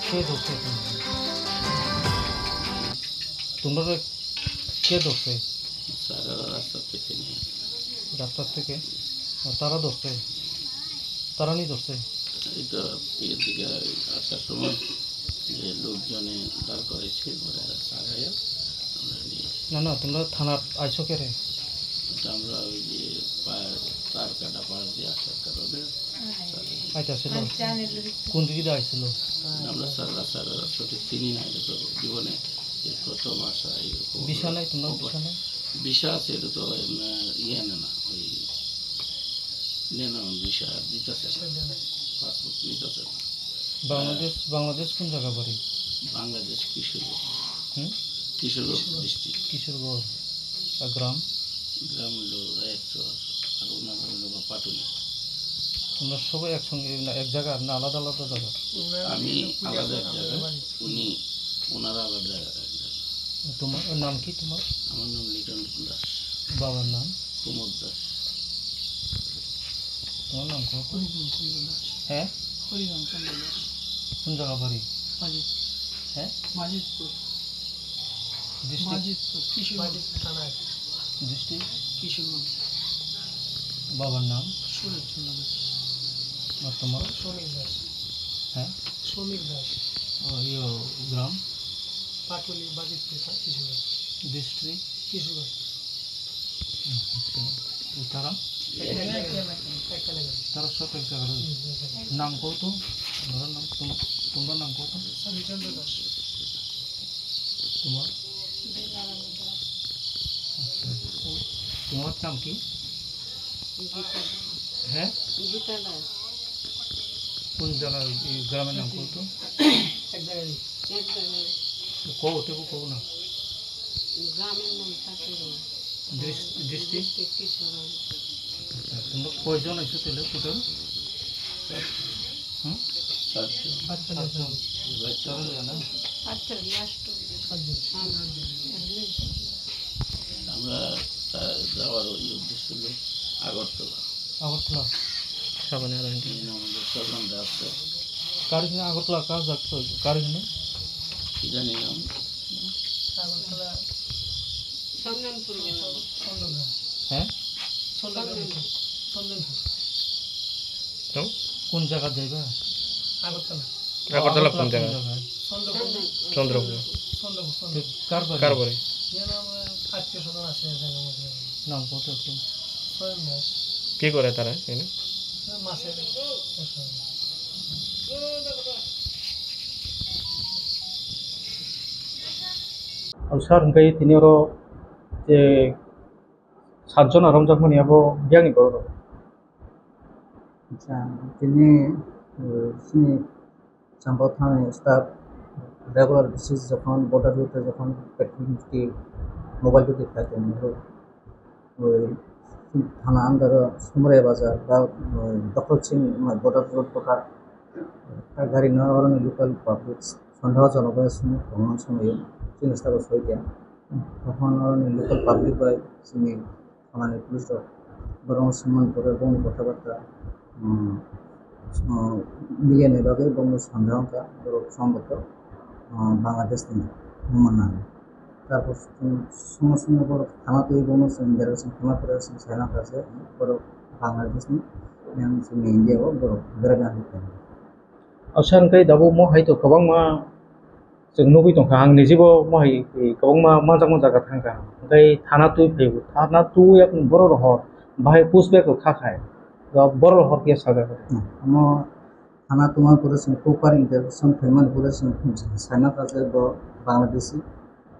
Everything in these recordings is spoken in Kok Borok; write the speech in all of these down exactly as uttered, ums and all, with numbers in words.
কে ধরছে এখানে? তোমরা কে ধরছে? স্যার, ওরা রাস্তা থেকে নিয়ে আসে। রাস্তা থেকে? আর তারা ধরছে? তারা নিয়ে ধরছে? এই তো এর দিকে আসার সময় যে লোকজনে দাঁড় করেছে, ওরা স্যার হয়ে আমরা নিয়ে এসে। না, না, তোমরা থানাত আইছো কে রে? তো আমরা ওই যে পা-, তার কাটা পাশ দিয়ে আসার কারণে স্যার হয়ে। আইতা ছিল? কোন দিকে দিয়ে আইছিল? আমরা স্যার, স্যার সঠিক চিনি না, এটা তো জীবনে এই প্রথম আসা এরকম। ভিসা নাই তোমরা, অবস্থা। ভিসা নাই? ভিসা আছে, এটা তো, এম, ইয়ে না, না, ওই নেন ভিসা দিতেছে না, পাসপোর্ট নিতেছে না। বাংলাদেশ, বাংলাদেশ কোন জায়গা বাড়ি? বাংলাদেশ কিশোরগঞ্জ। হুম? কিশোরগঞ্জ ডিস্ট্রিক্ট। কিশোরগঞ্জ। আর গ্রাম? গ্রাম হলো রায়চর, আর ওনার হলো বা পাটুলি। তোমরা সবাই একসঙ্গে, না, এক জায়গা, না আলাদা আলাদা জায়গা? আমি আলাদা এক জায়গা, উনি, ওনারা আলাদা এক জায়গা। তোমার, ওর নাম কি তোমার? আমার নাম লিটন দাস। বাবার নাম? প্রমোদ দাস। তোমার নাম কি? হরিরাম চন্দ্র দাস। হ্যাঁ? হরিরাম চন্দ্র দাস। কোন জায়গা বাড়ি? বাজিতপুর। হ্যাঁ? বাজিতপুর। ডিস্ট্রিক্ট? বাজিতপুর, কিশোরগঞ্জ। বাজিতপুর থানায়। ডিস্ট্রিক্ট? কিশোরগঞ্জ। বাবার নাম? সুরেশ চন্দ্র দাস। আর তোমার? সমীর দাস। হ্যাঁ? সমীর দাস। ও, ইয়ো, গ্রাম? পাটুলি, বাজিতপুর, কিশোরগঞ্জ। ডিস্ট্রিক্ট? কিশোরগঞ্জ। আচ্ছা। তারা? তারা সব এক জায়গায় রয়েছে। নাম কত? ওনার নাম, তোম-, তোমরা নাম কত? রবিচন্দ্র দাস। তোমার? আচ্ছা। ও, তোমার নাম কি? হ্যাঁ? কোন জায়গা, এই গ্রামের নাম কত? এক জায়গায়। এক জায়গায়। কও, তবু কও না। গ্রামের নাম ঠাকুরগাঁও। ডিস-, ডিস্ট্রিক্ট? ডিস্ট্রিক্ট কিশোরগঞ্জ। আচ্ছা, তোমরা কয়জন আছো তাহলে টোটাল? হুম? সাতজন। সাতজন। সাতজন। সাতজন না? আটজন, লাস্ট। সাতজন। হ্যাঁ। আমরা তা যাওয়ার ওই উদ্দেশ্য হলো আগরতলা। আগরতলা। সামনে আর কি? এই নাম হলো স্বপন দাস। কার এখানে আগরতলা, কার যাত্রা, কার এখানে? কি জানি নাম। আগরতলা। চন্দনপুর গেলাম। চন্দনপুর। হ্যাঁ? চন্দনপুর। চন্দনপুর। তো? কোন জায়গা যাইবা? আগরতলা। আগরতলা কোন আগরতলা কোন জায়গা? জায়গায়? চন্দ্রপুর। চন্দ্রপুর। চন্দ্রপুর, চন্দ্রপুর। কার বাড়ি? কার বাড়ি? এর নাম, আহ, আত্মীয় স্বজন আছে এখানে আমাদের। নাম কত একটু? স্বয়ং দাস। কি করে তারা এখানে? এ, মাছের ব্যবসা। Ang sir, hingke tini oro je satjon romjakmani abo biyangni borok rok. Acha, tini, eh, chini Chambao thani staff regular basis jokhon border route jokhon petrol duty, mobile duty khai tongo, oi thana under o Sumrai bazar ba, oi Dokol Sing border road bokha, ta gari no oro ni local public sondeho jonok bai song tongo, song chini staff o soi kha, tokhon oro ni local public bai chini Thanani police rok borokno swngmani pore bongni kotha bata, um, um, miliani bagwi bongno sanda wngkha borok somboto, um, Bangladesh ni wngmani. Tapos chwng swngo swngo borok thana twi bongno chwng berajak chwng thana pore chwng sai mankha je borok Bangladesh ni yang chwngni India o borok berajak wngkha. Asha hwnkhe tabuk mo hai to kwbangma chwng nugwi tongkha, ang nijibo mo hai kwbangma manjakma jaga thangkha, hwnkhe thana twi phaibo, thana twi yakni borok rok hor bahai push back rok kha khai, borok rok hor khe sajak. Omo thana tongma pore chwng proper intervention khaimani pore chwng saimano kha je bo Bangladeshi,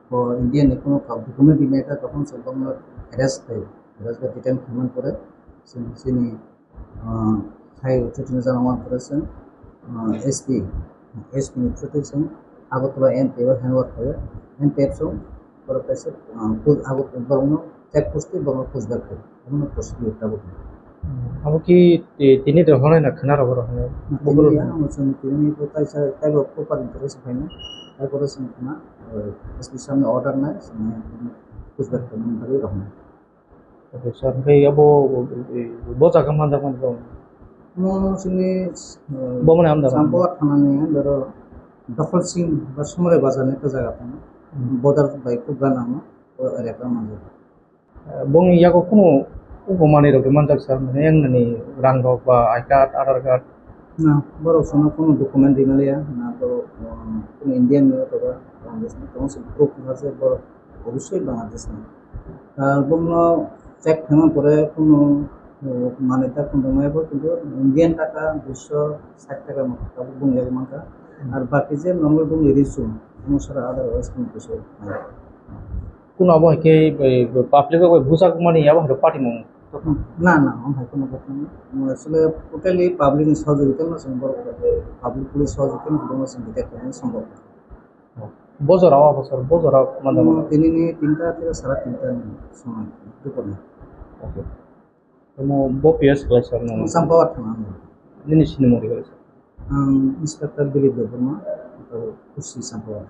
bo India ni kuno kok document rimani kha, tokon chwng bono arrest khai, arrest khai detain khaimani pore chwng chini ah, hai chuti ni jana wan pore se, ah, S P, S P ni chuti se Agartala M P o handwork khayo, M P F so borok kaisa, ah, pus-, Agartala borok no check post tei borok no push back khayo, omo no procedure tabuk. Hmm, abo ki ti-, tini de honai na khna rogo rogo. Tini ya, amo chwng tini bo kaisa taibo proper interest phaina, taibo se khna, eh, S P samni order nai, push back khaimani bagwi rohornai. Oke, sir, hwnkhe abo, bo jaga manjakmani bo? Omo chini, eh, Bo mani amda Chambao thanani under o Dopholsing ba Somrai Bazar ni ekta jaga tongo. Hmm. Border bai khub ganamo o elaka manjak. Eh, bongni yago kunu ugo manwi rok manjak sir, mane yangnani rang rok ba I card, Aadhaar card? Na, borok sono kunu document rinaliya, na borok, um, kunu Indian ni othoba Bangladesh ni, tamo se proof wngkha je borok obviously Bangladesh ni. Ar bongno check khaima pore kunu, uh, manwi ta kunu maya bo, kintu Indian taka duiso sait taka tabuk bong yago mankha. Ar baki je normal bongni risum, bongni sara otherwise kunu kisa. Kuno abo hai khe, eh, public rok bai bujak mani abo hai khe party mung. Na, na, omo hai kheno kok nang. Mo actually totally public ni sahajogita no chwng borok, public ni sahajogita no chwng detect khaina sombhob. Bo jora o abo sir, bo jora o manjak. Mo tini ni tinta theke sara tinta ni somoi dupor ni. Okay. Mo bo P S khlai sir no. Sampawat thang ang. Nini sinimung ri khlai sir. Ang Inspector Dilip Debbarma, atau Kusi Sampawat.